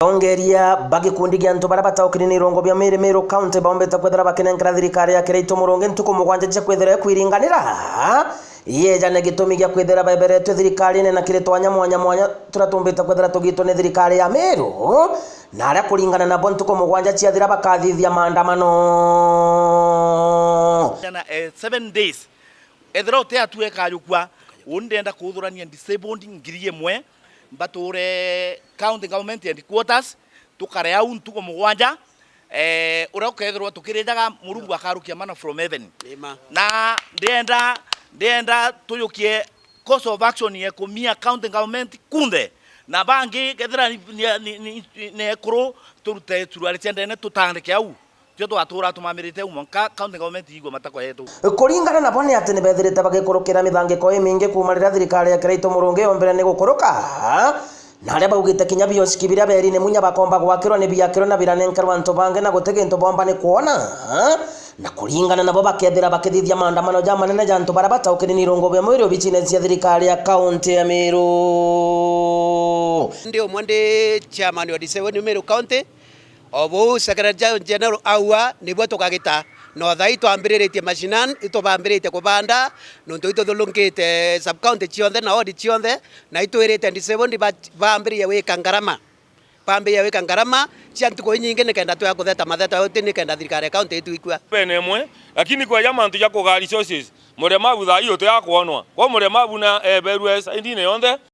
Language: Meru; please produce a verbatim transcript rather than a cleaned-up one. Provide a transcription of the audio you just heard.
Atongeria ba gikundi gia antu baria bataukiri ni irungu bia Miiri, Meru County, baombite kwithira bakinenkera thirikari ya Kiraitu Murungi ntuku mugwanja cia kwithira ikwiringanira, yejane gitumi gia kwithira beberetwe thirikarine na kiri twanya mwanya mwanya turia tumbite kwithira tugitwe ni thirikari ya Miru, na aria kuringana nabo ntuku mugwanja ciathira bakathithia maandamano. Na, eh, seven days. Ethira uti atu ekajukua, uni ndenda kuthurania disabled ngiri imwe, mbature county government headquarters, tukare au ntuku mugwanja, eh, uria ukethirwa tukirijaga, Murungu akarukia mana from heaven. Amen. Na ndienda, ndienda tujukie course of action ya kumia county government kunthe. Na bangi kethira ni, ni, ni, ni, ni ekuru, turute suruari cia ndene tutandike au. Tio twatura tumamirite umo nka county government igwe matakwa yetu. Kuringana nabo ni ati ni bethirite bagikurukira mithangiko imingi kuuma riria thirikari ya Kiraitu Murungi yombire ni gukuruka, na aria baugite kinya bioski biria berine munya bakomba gwakirwa ni biakirwe na biranenkerwa antu bangi na guti gintu bomba ni kwona. Na kuringana nabo bakethira bakithithia maandamano ja manene ja antu baria bataukiri ni irungu bia Miiri obicine cia thirikari ya kaunti ya Miru. Ndi umwe ndi chairman wa D C wa Miru County. O buu Secretary General aua, nibuo tukagita. No thaa ii twambiriritie mashinani, itubambiritie kubanda, nontu ituthulungite sub county cionthe na ward cionthe, na itwirite disabled ba-, bambiririe gwika ngarama. Bambiririe gwika ngarama cia ntuku inyingi nikenda twea kutheta matheta uti nikenda thirikari ya county itwikua. Bene imwe, lakini kweja mantu ja kugaa resources, muremavu thaa ii utiakwonwa. Kwa muremavu na eberwe saidine yonthe.